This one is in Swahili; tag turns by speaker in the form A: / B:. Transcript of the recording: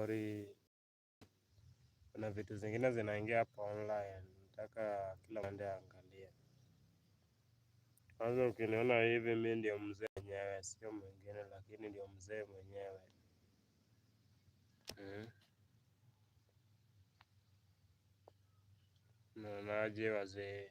A: Story. Kuna vitu zingine zinaingia hapa online, nataka kila mtu aangalie. Kwanza ukiniona hivi, mi ndio mzee mwenyewe, sio mwingine, lakini ndio mzee mwenyewe. Naonaje wazee?